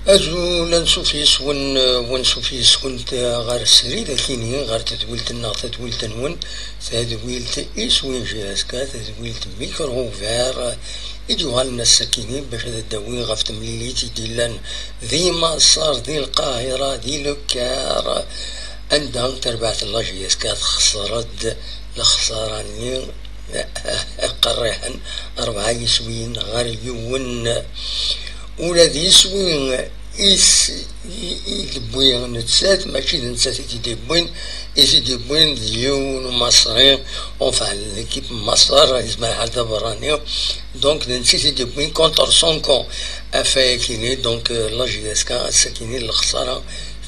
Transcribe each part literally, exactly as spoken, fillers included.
Azul ansuf yes-wen, ansuf yes-kent ɣer srid akini, ɣer tedwilt-nneɣ, tadwilt-nwen, tadwilt iswin J S K, tadwilt micro ouvert, i d-yuɣalen ass-akini bac ad d-awi ɣef temlilit i d-illan di Maṣer, di Lqahira, di Lekar, anda tarbaɛt n la J S K texṣer-d lexṣara-nni qerriḥen, rebɛa yiswiyen ɣer yiwen. Ula d iswi is i d-wwi nettat, mačči d nettat i t-id-iwwin, i t-id-iwwin d yiwen umaṣri, enfin, l'équipe n Maṣer, yezmer lḥal d aberrani, donc d netta i t-id-iwwin contre son camp. Ɣef wayakini, donc, euh, la J S K ass-akini lexṣara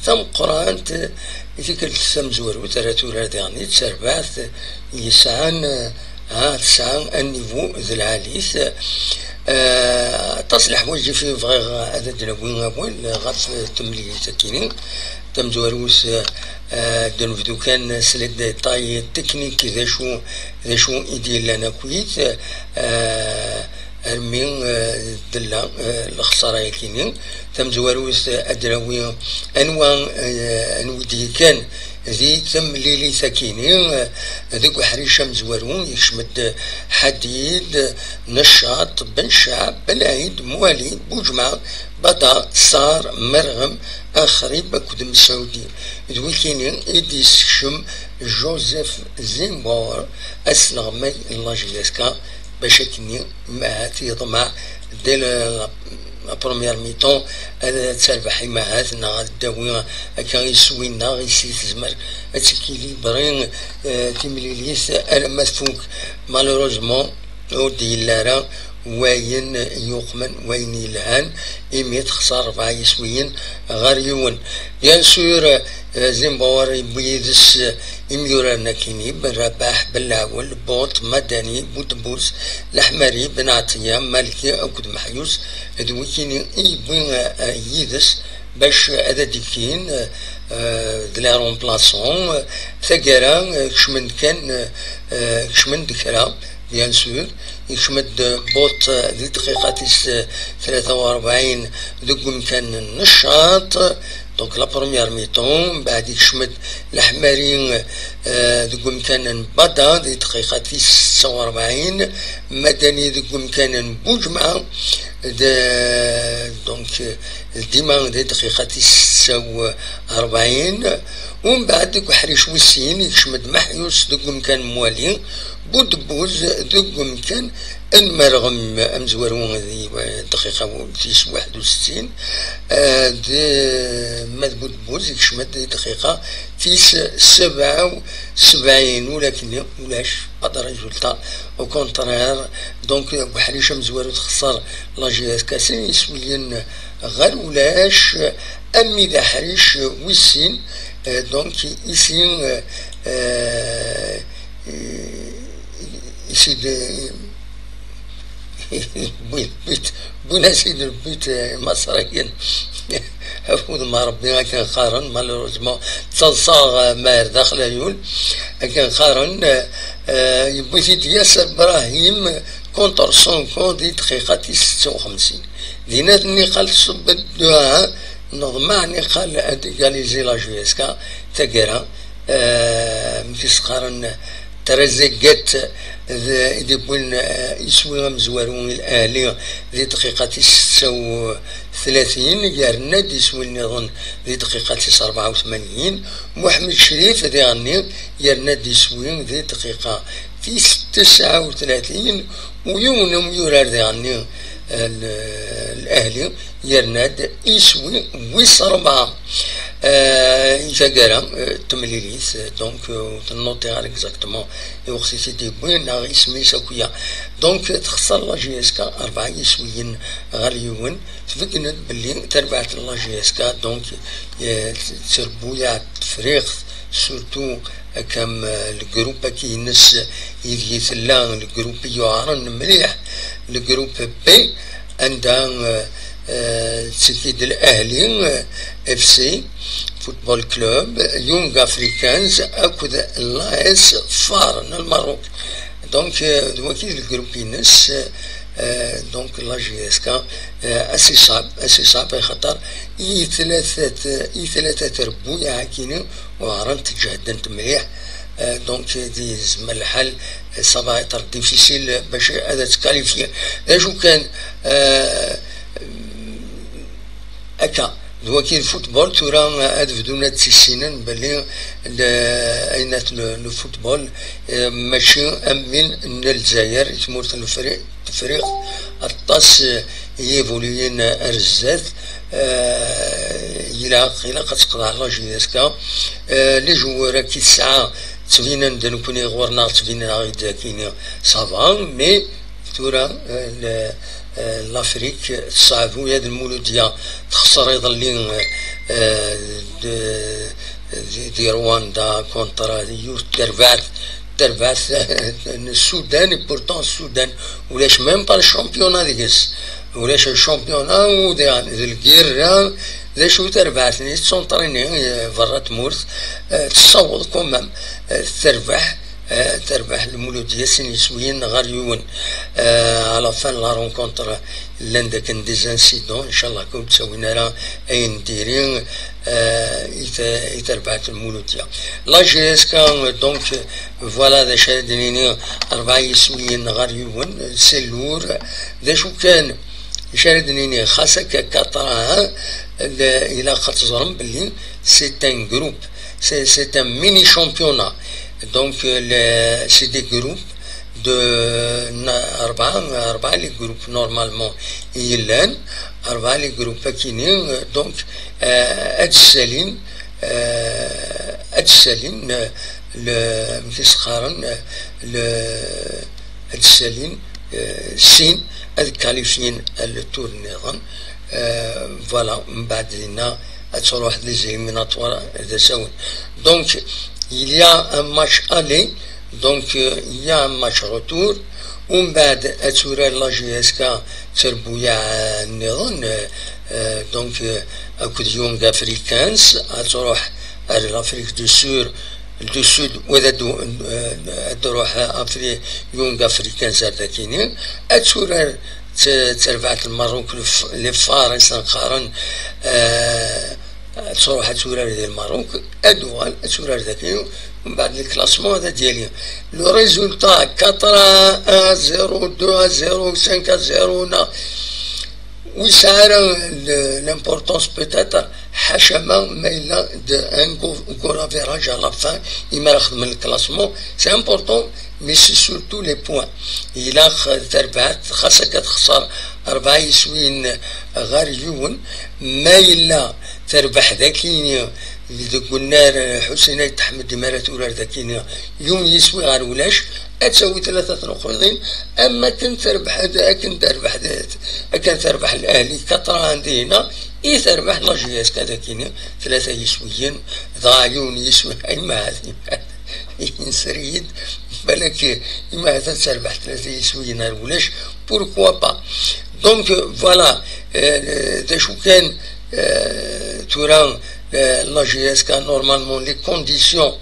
tameqqrant i tikkelt tamezwarut ara turar diɣen i d tarbaɛt yesɛan, ha, tesɛa anivu d lɛali-t. Eh, aṭas n leḥwayeǧ i fi bɣiɣ ad d-nawi awal ɣef temlilit-akini tamezwarut. Eh, ad d-nebdu kan s les détails techniques, d acu, d acu i d-yellan akkit, eh, armi, eh, d-tella, eh, lexṣara-yakini tamezwarut. Ad d-nawi anwa, eh, anwa i d-yekkan di temlilit-akini, eh, deg uḥric amezwaru, yekcem-d Ḥadid, Neccaṭ, Ben Cab, Belɛid, Mwali, Buǧemɛa, Bada, Sar, Merɣem, Axrib akked Mesɛudi. D wikini i d-yessekcem Joseph Zimbor, asleɣmay n la J S K, bac akken-nni, ma ahat yeḍmeɛ dès la, la, la première mi-temps ad terbeḥ, ma ahat, neɣ ad d-tawi akka iswi-nneɣ, i si tezmer ad tekilibri, eh, timlilit alamma tfuk. Malheureusement, ur d-yelli ara wayen yuqmen, wayen yelhan, imi texṣer rebɛa yiswiyen ɣer yiwen. Bien sûr, eh, Zimbor yewwi yid-s, eh, imyuraren akini, Ben Rabaḥ, Ben Laɛwel, Bot, Madani, Budbuz, Leḥmari, Ben Ɛeṭiya, Malki akked Meḥyus, d wikini i yewwi, eh, yid-s bac ad d-ikkin, eh, d les remplaçants. Taggara, eh, kecmen-d kan, eh, kecmen-d kra, bien sûr. Yekcem-d Bot, eh, di dqiqa tis, eh, tlata u rebɛin deg umkan n Neccaṭ, donc la première mi-temps. Mbeɛd yekcem-d Leḥmari, eh, deg umkan n Bada di dqiqa tis setta u rebɛin, Madani deg umkan n Buǧemɛa, d, donc, eh, dima di dqiqa tis setta u rebɛin. Umbeɛd deg uḥric wis sin yekcem-d Meḥyus deg umkan n Mwali, Budbuz deg umkan n Merɣem amezwaru di dqiqa tis waḥed u settin, eh, d, ma d Budbuz yekcem-d di dqiqa tis sebɛa u sebɛin, ulakin ulac pas de résultat, au contraire. Donc, deg uḥric amezwaru texṣer la J S K sin yiswiyen ɣer ulac, ami d aḥric wis sin, eh, donc, ici, eh, eh, ici de, wwin-as-id lbut, eh, Imaṣriyen. Afud ma Rebbi akken qqaren, malheureusement, ttaḍsaɣ, eh, ma ar daxel ayul, akken qqaren, eh, eh, yewwi-t-id Yasser Brahim contre son camp di dqiqa tis setta u xemsin. Dinat niqal tṣubb dduɛa, neḍmeɛ niqal ad égaliser la J S K taggara, eh, amek i s-qqaren, Trezeguet, d, i d-yewwin, eh, iswi amezwaru i L'Ahli di dqiqa tis setta u tlatin, yerna-d iswi nniḍen di dqiqa tis rebɛa u tmanyin, Muḥemmed Crif diɣenni yerna-d iswi di dqiqa tis tesɛa u tlatin, u yiwen umyurar diɣenni, eh, l-, L'Ahli, yerna-d iswi wis rebɛa. Eh, i taggara, eh, temlilit, eh, donc, eh, ur tennuṭi ara exactement i weqt i t-id-yewwi neɣ isem-is akk-ya. Donc, texṣer la J S K rebɛa yiswiyen ɣer yiwen. Tbeggnet belli tarbaɛt n la J S K, donc, eh, ttrewwiɛet Tefriqt, surtout akka am, eh, le groupe-agi-ines ideg i tella, le groupe i yuɛren mliḥ, le groupe B, anda, eh, eh, ttekki-d L'Ahli, eh, F C, Football Club, Young Africans akked l'A S Far n Lmerruk. Donc, eh, d wagi d le groupe-ines, eh, Donc la J S K, euh, assez simple, assez simple, خاطر i tlata, i tlata trebbuyaɛ akini, وعرنت جهدنت مليح. Donc di زعما الحال, ça va être difficile باش هذا تكاليفي. اش كان, euh, هكا, دواكي الفوتبول ثورة, هاد بدونا تسيسينن بلي ال-, اينات le, le football, آه, ماشي امين الجزائر تمورت الفريق تفريق الطاس ييفوليين ارزات. آه, يلا يلا قد تقضى على جي اس كا. آه, لي جوار كي تسعة تبينا ندن كوني غورنا تبينا غير داكيني صافا مي ثورة, آه, ل-, آه, لافريك تصعب ويا المولودية تخسر يظلي, آه, دي رواندا كونترا يوث تربعث تربعث السودان, بورتون السودان ولاش ميم با الشامبيونا ديكس ولاش الشامبيونا ودي الكيرا ذا شو تربعث نيت سونطريني, آه, برا تمورث, آه, تصوض كومام, آه, تربح, آه, تربح المولودية سنيسويين غار يون. آه, على فان لا رونكونتر لان داك دي زانسيدون, ان شاء الله كون تسوينا راه اين ديري, آه, يت-, يتربعت المولودية. لا جي اس كا, دونك, فوالا, ذا شاد دنيني أربعة يسويين غار يون, سي لور, ذا شو كان شاد دنيني خاصك كاترا, إلا خاطر بلي سي تان جروب, سي, سي تان ميني شامبيونا. دونك, سي دي جروب دو, أربعة, أربعة لي جروب نورمالمون يلان, أربعة لي جروب كيني. دونك, آه, هاد السالين, آه, هاد السالين, آه, ل-, مكيس قارن, آه, ل-, هاد السالين, آه, سين, هاد كاليفين, آه, التور نيغن. آه, فوالا, من بعد لنا تروح لي زيميناتوار هذا ساون. دونك, il y a un match aller, donc, euh, il y a un match retour. ومن بعد اتورار لا جي اس كا تربويا النظام, آه, دونك, آه, اكد يونغ افريكانز, اتروح على لافريك دو سور, دو سود, وذا دو, آه, تروح افري يونغ افريكانز ذاكيني, اتورار ت-, تربعت المروك لف-, لفارس نقارن, آه, تروح تورار ديال المروك, ادوال تورار ذاكيني, ومن بعد الكلاسمون هذا ديالي. لو ريزولتا quatre à un, zéro deux à zéro, cinq à zéro, نا ويسعى لامبورطونس بوتيتر حاشا ما الا دو ان كو رافيراج على لا فان اما راه خدم الكلاسمون. سي امبورطون, مي سي سورتو لي بوان. الا خ-, تربحت خاصك تخسر أربعة يسوين غير يون, ما الا تربح ذاكيني اللي قلنا حسين يتحمد امارات ولا ذاكيني يوم يسوي غير ولاش, اتسوي ثلاثة نقوطين. اما كنت تربح هذا, كنت تربح ذات, كان تربح الاهلي كترا عندي هنا, اي تربح لا جي اس كذا كيني ثلاثة يسويين, ضاع يوم يسوي اي ما هذه ينسريد بالك اما هذا تربح ثلاثة يسويين غير ولاش, بوركوا با. دونك, فوالا, آه, ذا شو كان, آه, تورا, آه, لا جي اس كا نورمالمون لي كونديسيون,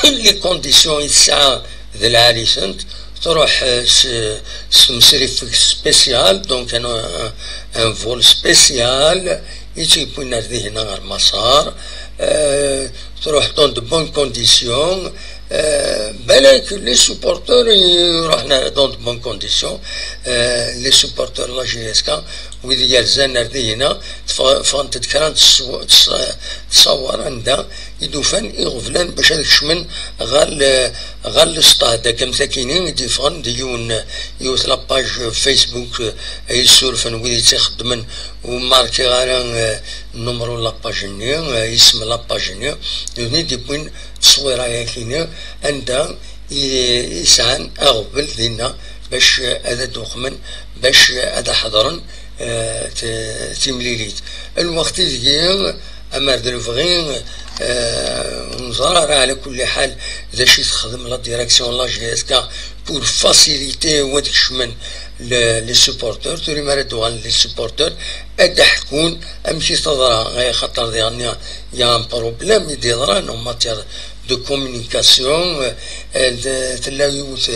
لي كونديسيون يتسعى ذا العالي سنت, تروح, آه, س-, س-, مسري فيك سبيسيال, دونك انا, آه, ان فول سبيسيال, يجيبونا ذي هنا غير مسار, آه, تروح دون دو بون كونديسيون, آه, بالك لي سوبورتور يروحنا دون دو بون كونديسيون, آه, لي سوبورتور لا جي اس كا, ويدي يرزان ردينا, تف-, فانت كران تصو-, تص-, تصور عندها يدوفان يغفلان باش هذاك الشمن غال, غال السطاد كم ثاكينين يديفان ديون, يوث لاباج فيسبوك, آه, يسولفن ويدي تخدمن وماركي غانا, آه, نمرو لاباج ني, آه, يسم لاباج ني, دوني دي بوين تصويرة ياكيني, عندها ي-, يسعان أغبل دينا باش هذا دوخمن, باش هذا حضرن, آه, ت-, تيمليليت. الوقت يجي أمر دلفغي, آه, نزرع على كل حال ذا شي تخدم لا ديريكسيون لا جي اس كا بور فاسيليتي وديك الشمن ل-, لي سوبورتور, توري ما راه دوغان لي سوبورتور, أدا حكون أمشي تضرا, غير خاطر ديغني يا ان بروبليم يدي ضرا, نو ماتير دو كومونيكاسيون, آه, تلا يوث,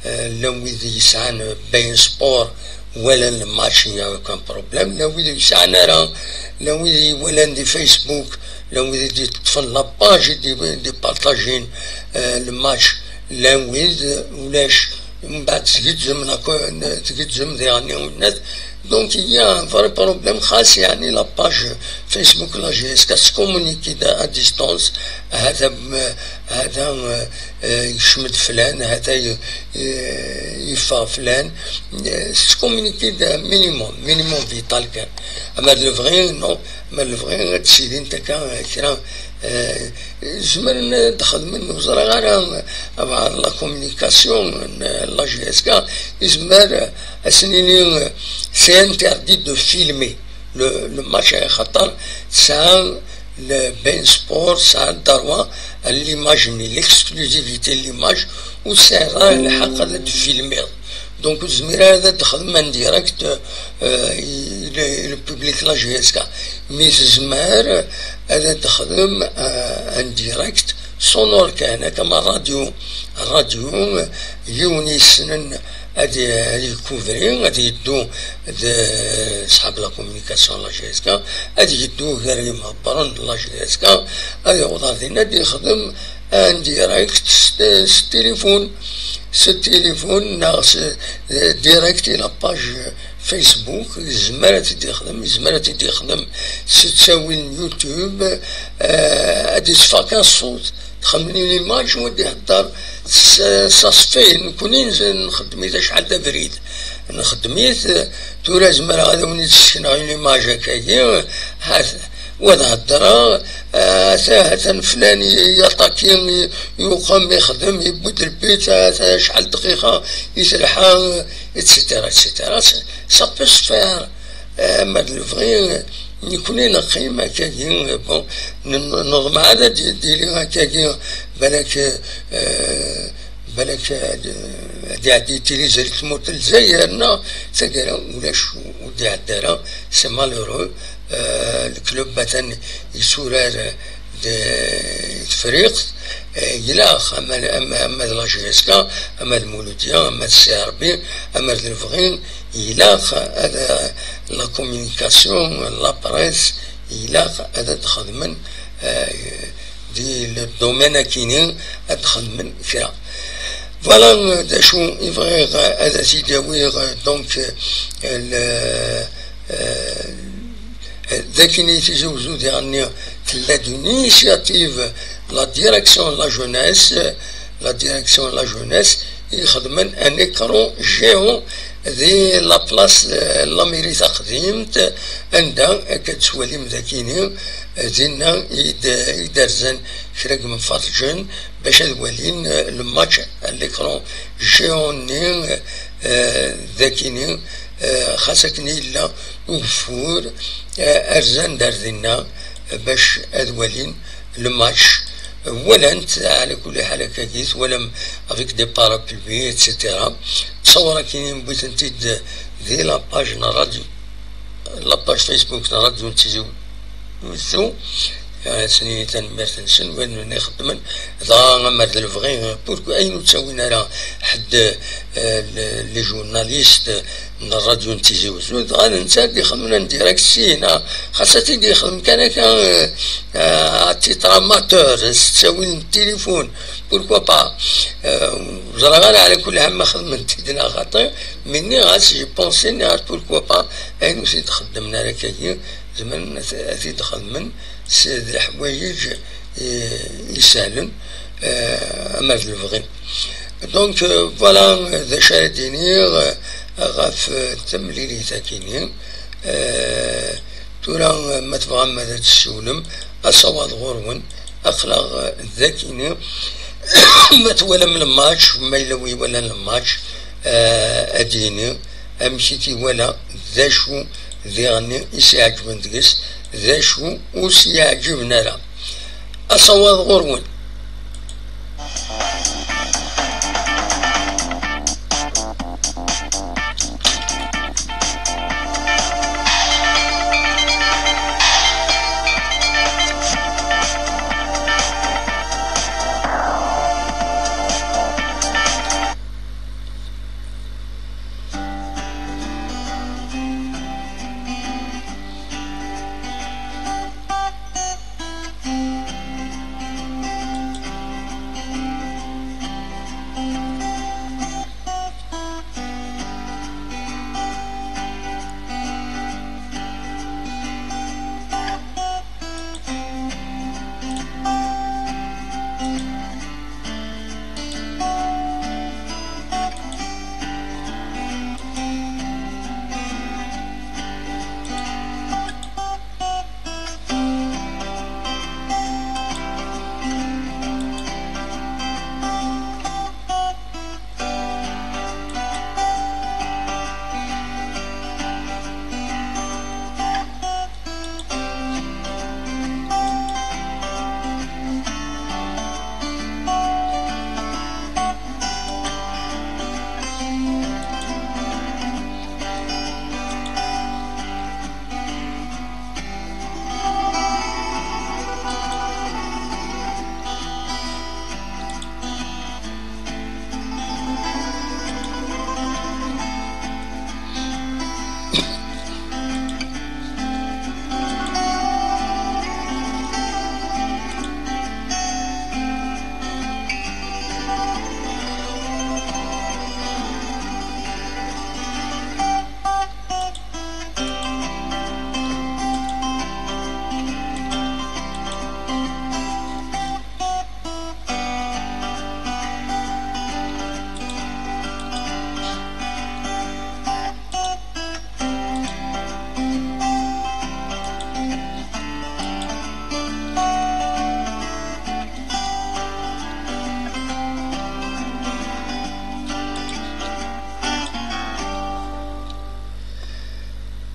Euh, llan wid yesɛan, euh, beIN Sport, walan le match, il n'y a aucun problème. Llan wid yesɛan ara, llan wid iwalan di Facebook, llan wid i d-yeṭṭfen la page, i d-, i d-ipartajin, euh, le match, llan wid, euh, ulac, mbeɛd tgezzem la co-, tgezzem diɣen i unat. Donc, il y a un vrai problème, xas, yeɛni, la page Facebook la J S K, communiquer à distance, hada, hada, euh, euh, yekcem-d flan, hata y-, y-, yeffeɣ flan, euh, tettcommuniquer-d un minimum, minimum vital kan. Ama d lebɣi, non, ama d lebɣi ad ttilint akka, euh, kra, euh, zemren ad xedmen, ur ẓriɣ ara, euh, la communication n la J S K, izmer, euh, ad sen-nini, euh, c'est interdit de filmer le, le match, axaṭer tesɛa le beIN Sport, tesɛa le droit à l'image, l'exclusivité de l'image, ur tesɛiḍ ara lḥeqq ad tfilmiḍ. Donc, ur tezmir ara ad texdem en direct, euh, i, i le, i le public la J S K. Mais tezmer ad texdem, euh, en direct, sonore kan, akka ma radio, radio, yiwen yessnen ad, ad yekuvri, ad yeddu d ṣḥab la communication la J S K, ad yeddu gar yimhebbren la J S K, ad yaweḍ ar din, ad yexdem en direct s, s tilifun, s tilifun neɣ s, direct i la page Facebook, yezmer ad t-id-yexdem, yezmer ad t-id-yexdem s ttawil n YouTube, euh, ad d-yesfeq kan ṣṣut, txemmem une image, wa d-ihedder, s, s aṣfi, nekkni nz-, nxeddem-it acḥal d abrid. Nxeddem-it, euh, tura zemreɣ ad awen-id-ssekneɣ une image akkagi, euh, hat, wa d heddreɣ, euh, ata, hatan flan i, i aṭaki, i, yuqem, ixdem, yewwi-d lbit, ata acḥal dqiqa i telḥa, euh, et cetera, et cetera. Ça, ça peut se faire. Euh, ama d lebɣi, euh, nekkni neqqim akkagi, euh, bon, n-, n-, neḍmeɛ ad d-, d-yili akkagi, balak, euh, balak ad, ad iɛeddi tiliẓri n tmurt n Lezzayer, neɣ taggara ulac, ur d-iɛedda ara, c'est malheureux. Euh, le club atan yetturar, euh, d Tefriqt, eh, ilaq, ama, ama, ama d la J S K, ama d Mouloudia, ama d C R B, ama d lebɣi, ilaq ad, la communication, la presse, ilaq ad, ad xedmen, eh, di le domaine akini, ad xedmen kra. Voilà, eh, d acu i bɣiɣ, eh, ad as-id-awiɣ, eh, donc, eh, le, eh, d akken i Tizi Wezzu diɣenni tella-d une initiative, la direction de la jeunesse, la direction de la jeunesse, i ixedmen un écran géant di la place, eh, la mairie taqdimt, anda akka d-tettwalim d akini, eh, dinna i d-, i d-rzan kra n yimferrǧen bac ad walin, eh, le match à l'écran géant-nni, eh, d akini, eh, xas akken yella ugeffur, eh, rzan-d ar dinna, eh, bac ad walin le match. Walan-t, ɛla kulli ḥal, akkagi twalam avec des parapluies, et cetera. Ttṣawar akkin wwin-tent-id di la page n radio, la page Facebook n Radio n Tizi Wezzu. Ad sen-nini tanemmirt-nsen, wid nni xeddmen, dɣa ama d lebɣi, pourquoi ayen ur ttawin ara ḥedd, eh, le-, les journalistes n radio n Tizi Wezzu, dɣa d netta ad ixedmen en direct syin, ah, xas ad t-id-yexdem kan akka, eh, eh, à titre amateur, s ttawil n tilifun, pourquoi pas? Eh, ur ẓriɣ ara, ɛla kulli ḥal ma xedmen-t-id neɣ xaṭi, mais nniɣ-as, j'ai pensé, nniɣ-as pourquoi pas, ayen ur t-id-xeddmen ara akkagi, zemren ad t-, ad t-id-xedmen s, d leḥwayeǧ, eh, isehlen, eh, ama d lebɣi. Donc, euh, voilà, d acu ara d-iniɣ, euh, ɣef, euh, temlilit-agi-nni. Euh, tura, euh, ma tebɣam ad tessiwlem, asawaḍ ɣur-wen, aql-aɣ, euh, dagi-nni. Ma twalam le match, ma yella wi iwalan le match, euh, ad d-yini amek i t-iwala, d acu diɣen i s-iɛeǧben deg-s, d acu ur s-iɛǧiben ara. Asawaḍ ɣur-wen.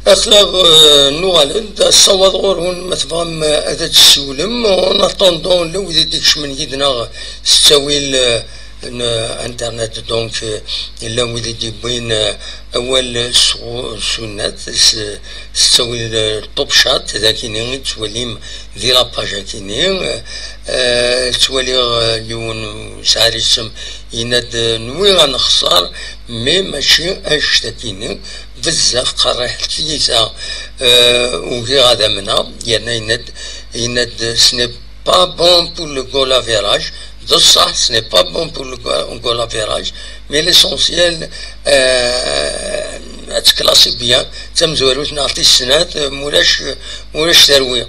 Axlaɣ, euh, nuɣal-d, ssawaḍ ɣur-wen ma tebɣam, euh, ad d-tessiwlem. En attendant, la wid i d-ikecmen yid-neɣ s ttawil, euh, n internet, donc, euh, llan wid i d-yewwin, euh, awal s, s unnat, s, s ttawil, euh, Top Chat, d akini i tettwalim di la page akini. Euh, ttwaliɣ, euh, yiwen sɛar isem yenna-d, euh, nwiɣ ad nexṣer, mais mačči annect-akini. Bezzaf qerriḥet tyita, euh, ugiɣ ad amneɣ, yerna yenna-d, yenna-d, ce n'est pas bon pour le goal average. D ṣṣeḥ, ce n'est pas bon pour le go-, goal average, mais l'essentiel, euh, ad tklasi bien, d tamezwarut neɣ tis snat, euh, mulac, mulac terwi.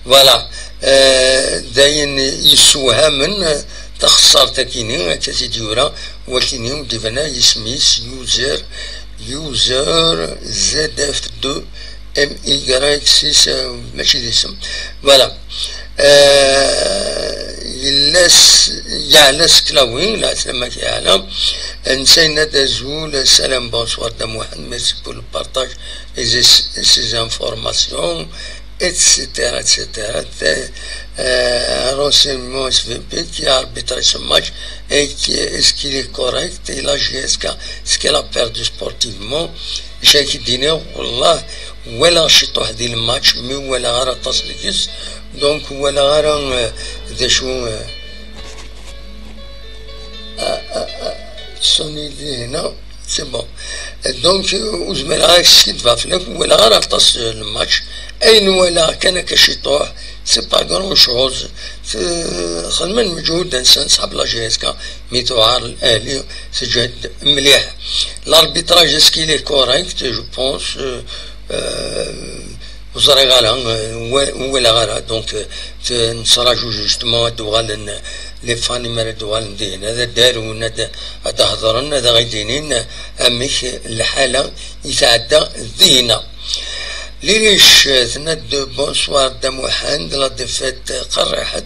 Voilà. Euh, d ayen yessewhamen, euh, taxeṣṣart akini, akka i d-yura wakini, ur d-iban ara yisem-is, user, user Z F deux M Y six, euh, mačči d isem. Voilà. Euh, yella s-, yeɛla s Klawi, la slama yeɛla. Nsa yenna-d azul, salam, bonsoir, Dda Muḥend, merci pour le partage et ces, ces informations, et cetera, et cetera. Euh, un renseignement S V P qui a arbitré ce match et qui, est-ce qu'il est correct? Et la J S K, est-ce qu'elle a perdu sportivement? Acu ak-d-iniɣ, wallah, walaɣ ciṭuḥ di lmatch, mi walaɣ ara aṭas deg-s, donc walaɣ ara, euh, d acu, euh, ah, ah, ah, Sony di hna, c'est bon. Donc, euh, ur zmireɣ ara ad skiddbeɣ fell-ak, walaɣ ara aṭas, euh, lmatch. Ayen walaɣ kan akka ciṭuḥ, c'est pas grand chose. Xedmen lmeǧhud-nsen, ṣḥab la J S K, mi tuɛer L'Ahli, teǧhed mliḥ. L'arbitrage, est-ce qu'il est correct? Je pense, euh, euh, ur ẓriɣ ara, euh, wa-, ur walaɣ ara. Donc, euh, t-, nettraǧu justement ad d-uɣalen les fans, mi ara d-uɣalen dihin, ad d-arun, ad, ad d-hedren, ad aɣ-d-inin amek lḥala i tɛedda dihin. Lilic, euh, tenna-d, bonsoir Dda Muḥend, la défaite qerriḥet,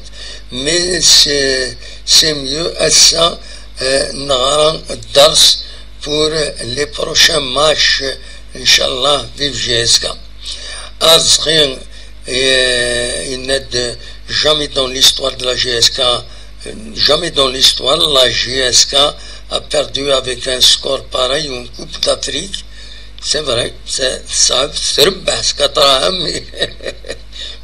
mais c'est, c'est mieux ass-a, euh, neɣra dders pour les prochains matchs, inchallah, vive J S K. Arezqi, euh, yenna-d, jamais dans l'histoire de la J S K, jamais dans l'histoire, la J S K a perdu avec un score pareil en Coupe d'Afrique. C'est vrai, c'est, ça, c'est ربح, c'est quatre un, mais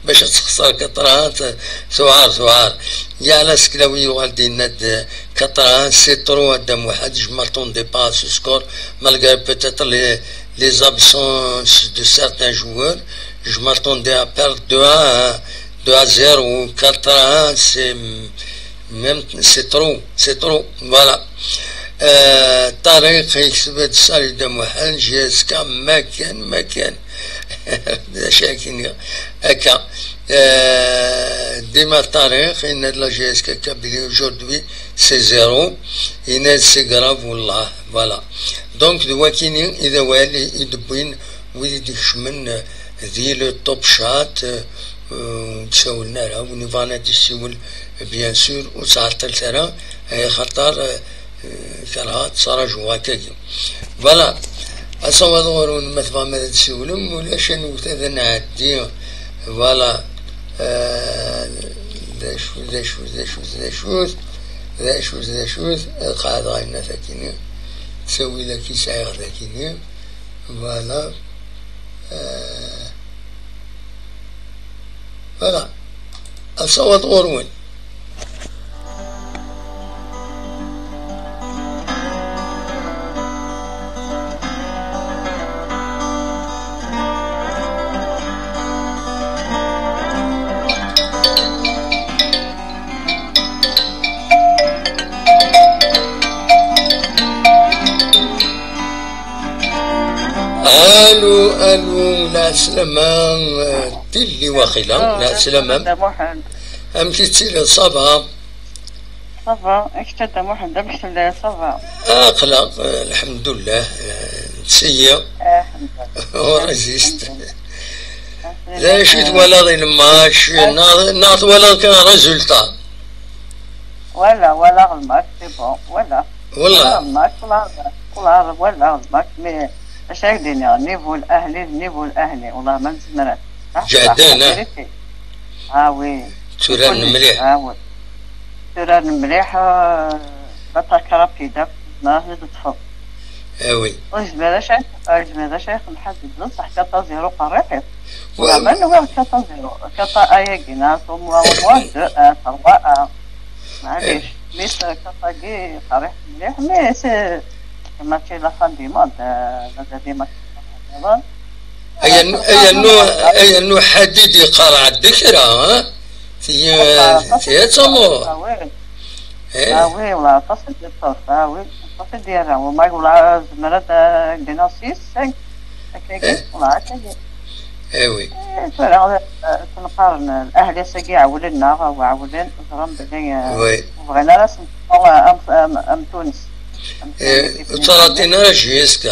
باش تخسر quatre un, c'est, c'est rare, c'est rare. Il y a la Sklawi, quatre un, c'est trop, Adam Wahad, je m'attendais pas à ce score, malgré peut-être les, les absences de certains joueurs, je m'attendais à perdre deux un, hein, deux à zéro ou quatre un, c'est même, c'est trop, c'est trop, voilà. Euh, Tariq, il se veut de salut de Mohamed, J S K, Makan, Makan. D acu ara k-iniɣ akka. Euh, dima Tariq, yenna-d la J S K Kabylie aujourd'hui, c'est zéro. Yenna-d c'est grave, wallah, voilà. Donc, d wakini i d awal i, i d-wwin wid i d-ikecmen, euh, di le Top Chat, euh, ur d-sawlen ara, win yebɣan ad d-yessiwel, bien sûr, ur ttɛeṭṭilet ara, ay xaṭer, euh, kerheɣ ad ttṛajuɣ akkagi. Voilà. Asawaḍ ɣur-wen, ma tebɣam ad d-siwlem, ulac, ad nwet ad nɛeddi. Voilà. Euh, d acu, d acu, d acu, d acu, d acu, d acu, ad qeɛdeɣ ayen akini. Ttawil-agi sɛiɣ d akini. Voilà. Euh, voilà. Asawaḍ ɣur-wen. Allô, allô, lɛeslama, euh, Tilli waqila, lɛeslama. Amek i tettiliḍ, ça va? Ça va, ak-, Dda Muḥend, amek telliḍ, ça va? Aql-aɣ, euh, lḥemdullah, euh, nseyyi. Lḥemdullah. On résiste. D acu twalaḍ i lmatch, neɣ, neɣ twalaḍ kan résultat? Wala, walaɣ lmatch, c'est bon, wala. Wala. Walaɣ lmatch, walaɣ, walaɣ, walaɣ lmatch, mais Acu ara k-d-iniɣ, niveau n ahli d niveau n ahli, wellah ma nezmer. Ǧehden, ah. Vérité. Ah oui. Tturaren mliḥ. Ah oui. Tturaren mliḥ, euh, l'attaque rapide, akk, ma ad teṭṭfeḍ. Ah oui. Ur yezmir d acu, ur yezmir d acu ay xemḥa deg ẓẓeẓ, ḥka ta zéro qerriḥ. Wa- Wama nwiɣ ḥka ta zéro, ḥka ta ayagi, neɣ au moins, au moins deux, ah, trois, ah. Maɛlic, mais ḥka tagi qerriḥ mliḥ, mais c'est, mačči la fin du monde, ah, mazal dima. Ay annu, ay annu, ay annu ḥadid iqerreɛ-d kra, ha? Tiyi, tiyi d tamuɣ. Ah oui. Eh. Ah oui, wala aṭas i d-yeṭṭef, ah oui, aṭas i d-yerra. Wama wala zemreɣ ad d-iniɣ six, cinq, akkagi, eh, wala akkagi. Eh oui. Eh, tura, eh, tenqaren, ahli ass-agi ɛewlen-aɣ, ɛewlen, ẓran belli, eh, oui, ur bɣin ara ad sen-teṭṭef am, am, am Tunes. Am, eh, ur ttaraḍin ara J S K.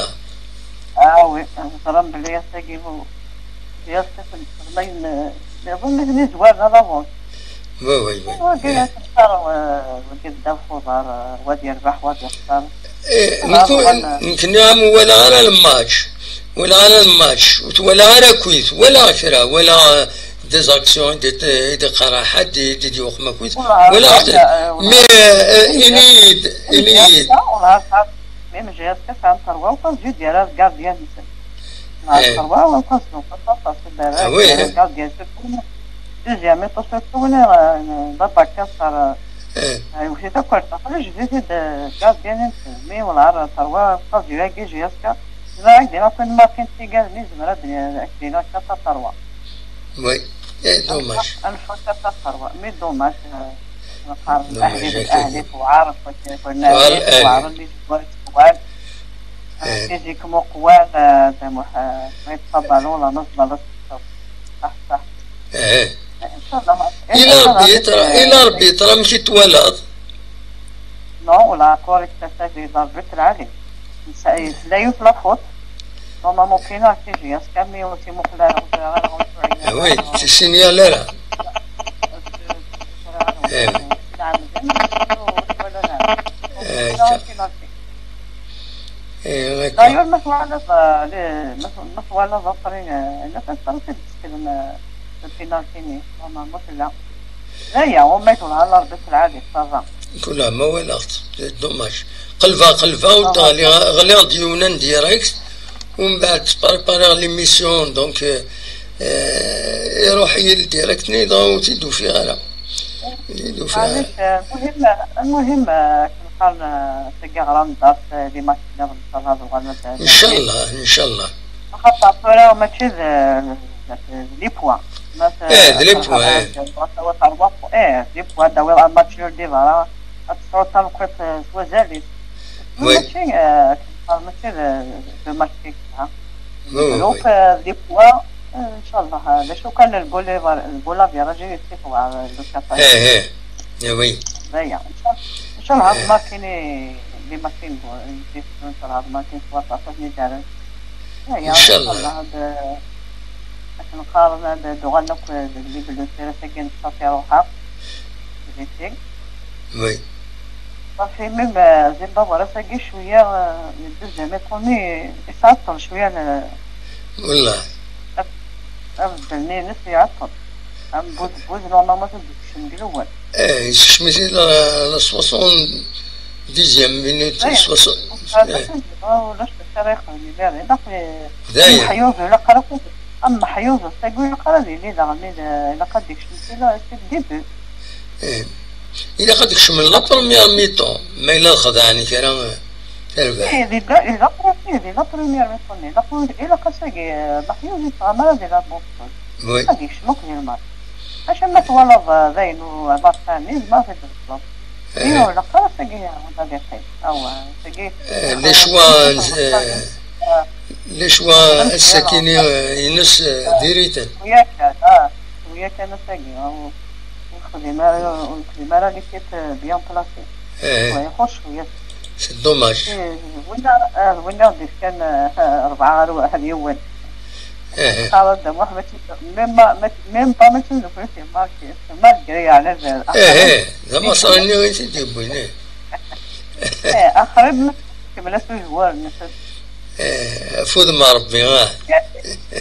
Ah oui, ẓran belli ass-agi ur, ur as-ttafen lxedma n, niḍen nitni zwaren à l'avance. Oui, oui, oui. Wagi, eh, ad t-nextar, eh, wagi ddaw f uḍar, eh, wa ad yerbeḥ, wa ad yexser. Eh, ah, nekk, ur, nekk nniɣ-am ur walaɣ ara lmatch. Ur walaɣ ara lmatch. Ur t-walaɣ ara akk-it. Walaɣ kra, walaɣ, eh, des actions i d-, i d-iqerreḥ ḥedd, i d-yuqem akk-it. Walaɣ, walaɣ, eh, mais, eh, ini-yi-d, ini-yi-d. Même J S K sɛan terwa, uṭas Jude yerra gardien-nsen. Neɣ terwa, uṭas, uṭas, uṭas, ah oui, yerra gardien-nsen. Deuxième, iṭṭes akk win, euh, d abakka ṣṣar, euh, iwet-it akk ar daxel, ijebbed-it-id, euh, gardien-nsen. Mi welɛar terwa, uṭas J S K, zemreɣ ad k-d-iniɣ akk une marque n tigal, mi zemreɣ ad d-iniɣ akka terwa. Oui, eh, dommage. Anef-as ad taxerwa, mais dommage, euh, nqarn dommage, ahli d ahli, tuɛar, tuɛar ahli, tuɛar les joueurs, tuɛar, eh, physiquement qwan, euh, d amuḥ, euh, ma yeṭṭef ballon, la neẓma la teṭṭef. Saḥ, saḥ. Eh. Inchallah. I l'arbitre, i l'arbitre, amek i t-twalaḍ? Non, la correct, c'est l'arbitre, allez. Tella yiwet la faute. Normalement, penalty, J S K, mais ur t-imuqel ara, ur ẓriɣ ara, ur ẓriɣ ara. Ah oui, ur t-isignal ara. Ur ẓriɣ ara. Eh. Ur t-iɛemmden, ur t-iwala ara. Eh, penalty. Eh, d'accord. D'ailleurs, ma twalaḍ, euh, les, ma, ma twalaḍ après, euh, la faute, ur t-id-teskilem, euh, le penalty-nni. Normalement, tella. D aya, umayt wellah, Allah Rebbi s lɛali, ça va. Kula ma walaɣ-t, c'est dommage. Qelbeɣ, qelbeɣ, ur d-ɣliɣ, ɣliɣ-d yiwen en direct, u mbeɛd ttprepariɣ l'émission, donc, euh, euh, iruḥ-iyi le direct-nni, dɣa ur t-id-ufiɣ ara. Ur t-id-ufiɣ ara. Maɛlic, euh, المهم, المهم, euh, akken qqaren, euh, tagi ɣran-d, euh, les matchs nniḍen, inchallah, ad uɣalen ad, inchallah, inchallah. Axaṭer tura mačči d, d, d les points. Ma t-, eh, d les points, eh. Ad tawiḍ rrwaḥ, eh, d les points, ad tawiḍ un match nul di berra, ad tesɛuḍ taneqqiṭ, eh, s wazal-is. Oui. Mačči, eh, mačči d, d match i yesɛa. Oui, oui, donc, oui, eh, d les points, eh, inchallah, eh, d acu kan, le goal, le goal average i yessekwa, eh, le quatre. Eh, eh. Eh, oui. D aya. Inchallah, inchallah, eh, ad markini, les matchs, inchallah, ad markini s waṭas, ad ten-id-rren. Aya, inchallah. Inchallah, ad, ad ten-qqaren, ad, ad uɣalen akk deg les blessures-agi n ṣṣafi ruḥeɣ. Blessé. Oui. Ṣafi, même, euh, Zimbabwe, ass-agi cwiya, euh, le deuxième tour-nni, yesɛeṭṭel cwiya, le, wallah, abeddel-nni-ines yɛeṭṭel. Am Bouz Bouz, normalement, ad d-yekcem deg lewwal. Eh, yessekcem-it-id la, la soixante-dixième minute, eh, soixante, eh. Ulac d acu ara yexdem imir, ilaq, eh, d aya. Ameḥyuẓ, ilaq ara, ameḥyuẓ, ass-agi ilaq ara ad yili daɣen, ilaq ad d-yekcem si la, si le début. Eh, ilaq ad d-kecmen la première mi-temps, ma yella ad xedɛen kra, eh, tarbaɛt. Eh, di la, di la première, di la première mi-temps, ilaq, ilaq ass-agi, eh, ameḥyuẓ yesɛa mara di la boston. Oui. Ad yekcem akk di lmatch. Acu ma twalaḍ, eh, d ayen ur, amatch-nni, ma tebṭleḍ. Eh. Ihi ur ilaq ara tagi ad yeqqim. Awa, tagi, eh, les choix, eh, les choix ass-agi-nni, eh, ines, eh, diri-ten. Wiyakan, ah, wiyakan ass-agi, ah, ur, ur nexdim ara, ur nexdim ara l'équipe, eh, bien placée. Eh. Wa ixuṣ cwiya. C'est dommage. Eh, winna, eh, winna d-ifkan, eh, rebɛa ɣer wa-, ɣer yiwen. Eh, eh. Xaled Muḥ, mačči, même pas, mačči, même pas, mačči d nekkni i t-imarki, malgré, yeɛni, d, eh, eh, d amaṣri-nni i t-id-yewwin, eh. Eh, axrib, kemmel-as uzwar-nnes. Eh, afud ma Rebbi, ah.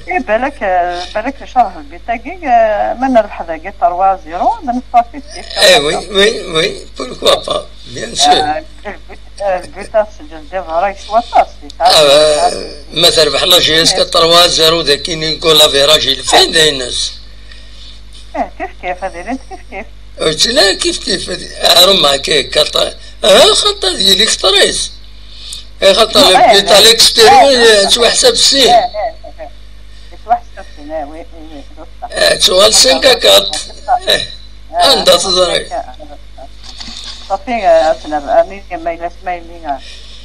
Eh, balak, eh, balak ncallah lbit-agi, eh, ma nerbeḥ dagi trois zéro, ad neffeɣ tif tif. Eh oui, oui, oui, pourquoi pas, bien sûr. Eh, lbit, eh, lbit-a sǧel di ḍhra yeswa aṭas, yesɛa. Ah, eh, ma terbeḥ la J S K trois zéro daki, ni goal average il fait daynes. Eh, kif kif, ad ilint kif kif. Ur ttili kif kif, arum akka, kaṭa. Ah, xaṭa d yili kṭris. Eh, xaṭa, le but à l'extérieur, eh, yettwaḥsab sin. Yettwaḥsab sin, eh, oui, oui, oui, d ṣṣeḥ. Eh, tuɣal cinq à quatre. Eh, anda teẓriḍ? Ṣafi, eh, ad nerr, ami, ma yella smayli, eh,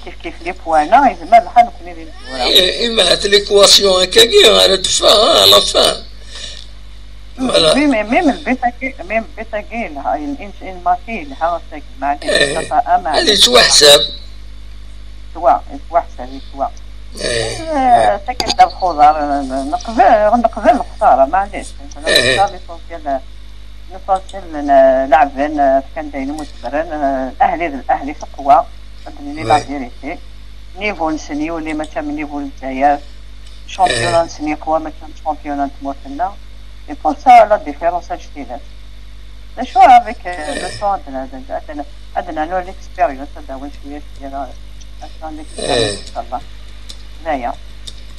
kif kif les points, yezmer lḥal nekkni d imezwura. Eh, imahat l'équation akkagi ara d-teffeɣ, ah, à la fin. Voilà. Oui, mais même le but-agi, même le but-agi, il, il, il, il marque, il a, c'est, معليش, eh, ça, ça, ah, معليش. Ad yettwaḥsab. Yettwa, yettwaḥsab, yettwa. Eh, takken d lxuḍar, neqbel, neqbel lexsara, معليش. Eh. L'essentiel, l'essentiel, n-, leɛben, fkan-d ayen umi zemren, ahli d ahli teqwa, ad d-nini la vérité. Niveau-nsen yuli, mačči am niveau n Lezzayer. Championnat-nsen yeqwa, mačči am championnat n tmurt-nneɣ. Et pour ça, la différence, ad tt-tili. D acu avec, euh, le temps, ad n-, ad n-, ad n-, ad nernu l'expérience, ad d-awin cwiya, cwiya, ad n-, l'expérience, inchallah. D aya.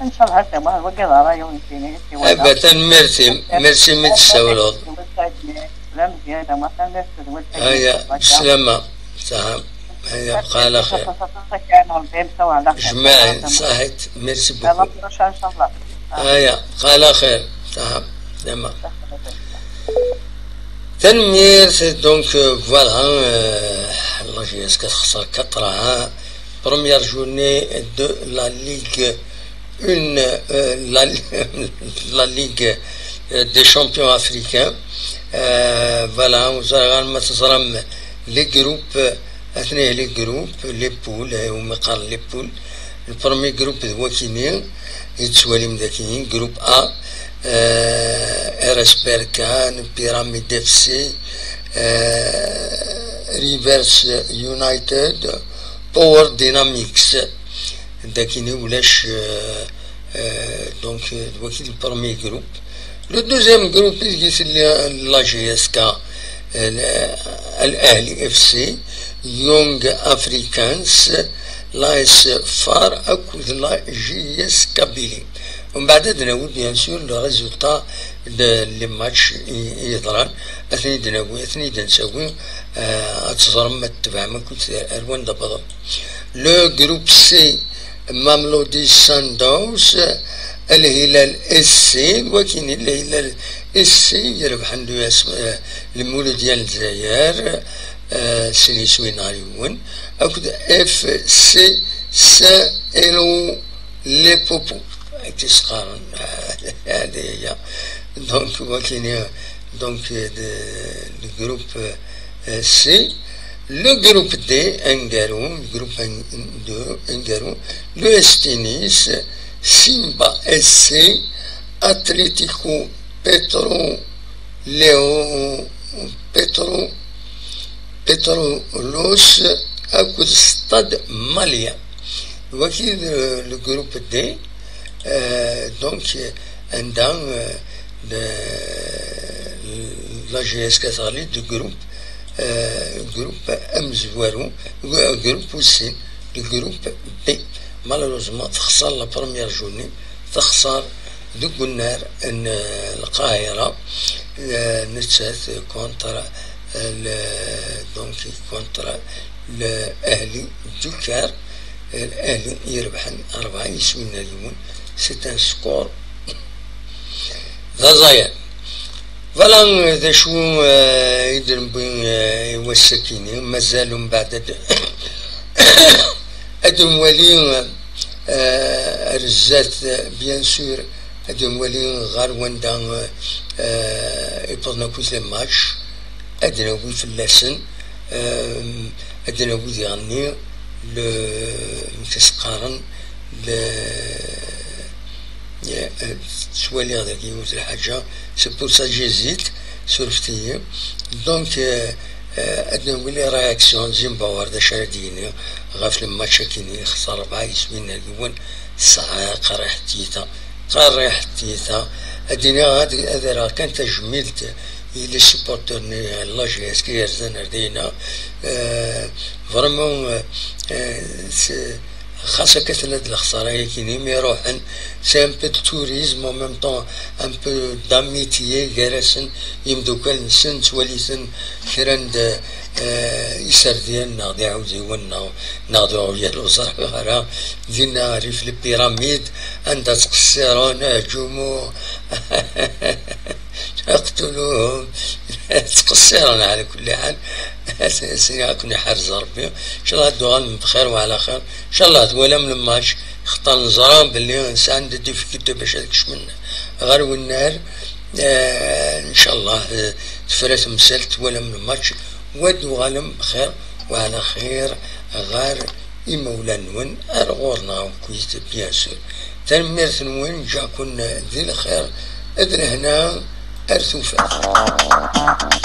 Inchallah, ar tama, wagi d ṛṛay-iw nekkini, i wala. Aba, tanemmirt-im. Merci mi d-tessawleḍ. Aya, bslama. Saha. Aya, bqa ɛla xir. Jmaɛin, ṣaḥit. Merci beaucoup. Aya, bqa ɛla xir. Saha. Dama. Tanemmirt, donc, euh, voilà, euh, la J S K texser quatre à un. Première journée de la Ligue une, euh, la, la Ligue, euh, des champions africains. Euh, voilà, ur ẓriɣ ara ma teẓram les groupes, atni les groupes, les poules, eh, umi qqaren les poules. Le premier groupe d wakini, i tettwalim daki, groupe A, euh, R S Berkane, Pyramide F C, euh, Rivers United, Power Dynamics. Dakini ulac, euh, euh, donc, euh, d waki d premier groupe. Le deuxième groupe, ideg tella la J S K, euh, Al Ahli F C, Young Africans, l'A S Far akked la J S Kabylie. Umbeɛd ad nawi, bien sûr, le résultat de les matchs i, i yeḍran. Ad ten-id-nawi, ad ten-id-nsawi, euh, ad teẓrem, ad tebɛem akked ar wanda wwḍen. Le groupe C, Mamelodi Sundowns, Al Hilal S C, d wakin i Al Hilal S C, yerebḥen le, eh, le Mouloudia n Lezzayer, eh, sin iswiyen ɣer yiwen, akked F C Saint-Eloi-le-Popo, akka i s-qqaren, hadi hiya. Donc, wakin i, donc, eh, de, le groupe, eh, C, le groupe D, aneggaru, groupe deux, aneggaru, l'U S T Nice, Simba S C, Atlético Petro, Leo, Petro, Petro Los, akked Stade Malien. Waki le, le groupe D, euh, donc, anda, euh, le, la J S K teɣli du groupe, euh, groupe amezwaru, groupe wis sin, le groupe B. Malheureusement, texṣer la première journée, texṣer deg unnar n, euh, Lqahira, euh, nettat contre, euh, le, donc, contre le Ahli Dukar, euh, Ahli irebḥen rebɛa iswiyen ar yiwen, c'est un score d aẓayan. Voilà, euh, d acu, euh, i d-newwi, euh, i wass-akini, mazal umbeɛd ad, ad nwali, euh, ar zdat, euh, bien sûr, ad nwali ɣer wanda, euh, i wwḍen akk les matchs, ad nawi fell-asen, euh, ad nawi diɣenni le, amek i s-qqaren, le, euh, ttwaliɣ dagi yiwet lḥaǧa, c'est pour ça j'hésite, surfet-iyi. Donc, euh, Eh, ad nawi les réactions n Zimbabwe, d acu ara d-yini ɣef le match akini, yexṣer rebɛa yeswin ar yiwen, tesɛa qerriḥet tiyita, qerriḥet tiyita. Ad d-iniɣ, ad, ad rreɣ kan tajmilt i les supporters n la G S K yerzan ar dayna. Eh, vraiment, eh, eh, s-, xas akka tella-d lexsara-yagi-nni, mi ruḥen, c'est un peu de tourisme, en même temps, un peu d'amitié gar-asen, yimdukal-nsen, ttwali-ten kra n d-, eh, iserdiyen neɣ d iɛudiwen neɣ, neɣ d uɣyal, ur ẓriɣ ara, dinna rrif les pyramides, anda ttqessiren, ahǧumu, اقتلوهم. Ttqessiren ɛla kulli ḥal. Sini ad ken-iḥrez Rebbi. Incallah ad d-uɣalem bxir wa ɛla xir. Incallah twalam le match. Xaṭer neẓra belli sɛan des difficultés bac ad kecmen ɣer wennar. Eh, incallah, eh, tefra temsalt, twalam le match. Wa d-uɣalem bxir wa ɛla xir ɣer imawlan-nwen, ar ɣur-neɣ akkit, bien sûr. Tanemmirt-nwen, ǧǧiɣ-ken di lxir d lehna, ar tufat.